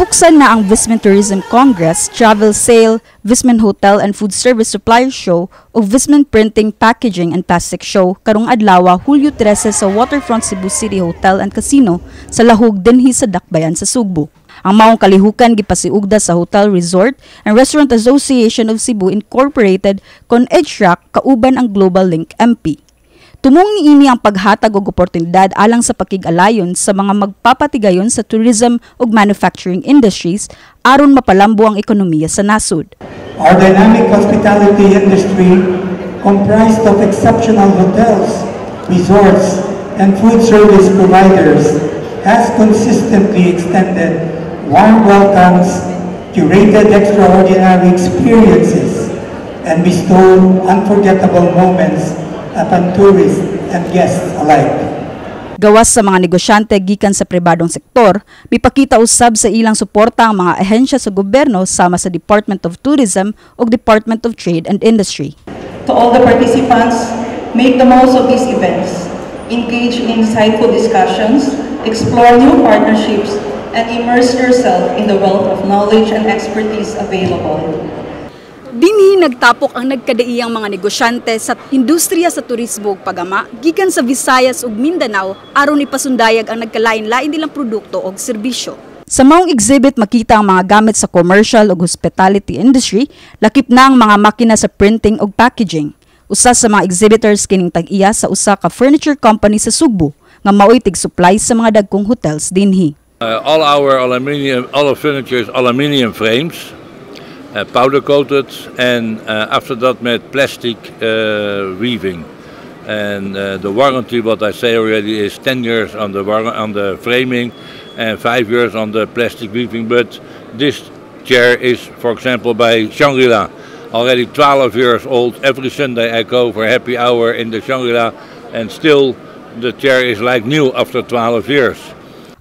Gibuksan na ang Vismin Tourism Congress, Travel Sale, Vismin Hotel and Food Service Supplier Show ug Vismin Printing, Packaging and Plastic Show karong adlaw, Hulyo 13, sa Waterfront Cebu City Hotel and Casino sa Lahug dinhi sa Dakbayan sa Sugbo. Ang maong kalihukan gipasiugda sa Hotel Resort and Restaurant Association of Cebu Incorporated kon HRAC kauban ang Global Link MP. Tumong niini ang paghatag og oportunidad alang sa pakig-alayon sa mga magpapatigayon sa tourism ug manufacturing industries aron mapalambo ang ekonomiya sa nasod. Our dynamic hospitality industry, comprised of exceptional hotels, resorts, and food service providers, has consistently extended warm welcomes, curated extraordinary experiences, and bestowed unforgettable moments upon tourists and guests alike. Gawas sa mga negosyante gikan sa pribadong sektor, mipakita usab sa ilang suporta ang mga ahensya sa gobyerno sama sa Department of Tourism ug Department of Trade and Industry. To all the participants, make the most of these events. Engage in insightful discussions, explore new partnerships, and immerse yourself in the wealth of knowledge and expertise available. Dinhi nagtapok ang nagkadaiyang mga negosyante sa industriya sa turismo ug pag-ama gikan sa Visayas ug Mindanao aron ipasundayag ang nagkalain-lain nilang produkto ug serbisyo. Sa maong exhibit, makita ang mga gamit sa commercial ug hospitality industry, lakip na ang mga makina sa printing ug packaging. Usa sa mga exhibitors kining tag-iya sa usa ka furniture company sa Sugbo nga maoy tig-supply sa mga dagkong hotels dinhi. All our aluminium, all our furniture is aluminium frames, powder coated, and after that met plastic weaving. And the warranty, what I say already, is 10 years on the framing and 5 years on the plastic weaving. But this chair is, for example, by Shangri-La, already 12 years old. Every Sunday I go for happy hour in the Shangri-La, and still the chair is like new after 12 years.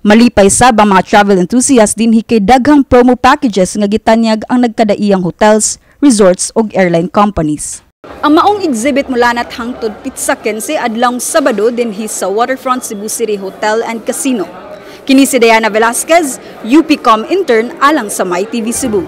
Malipay sab ang mga travel enthusiasts dinhi kay daghang promo packages nga gitanyag ang nagkadaiyang hotels, resorts ug airline companies. Ang maong exhibit mulanat hangtod pitsa 15 adlawng Sabado dinhi sa Waterfront Cebu City Hotel and Casino. Kini si Diana Velasquez, UPCOM intern alang sa MyTV Cebu.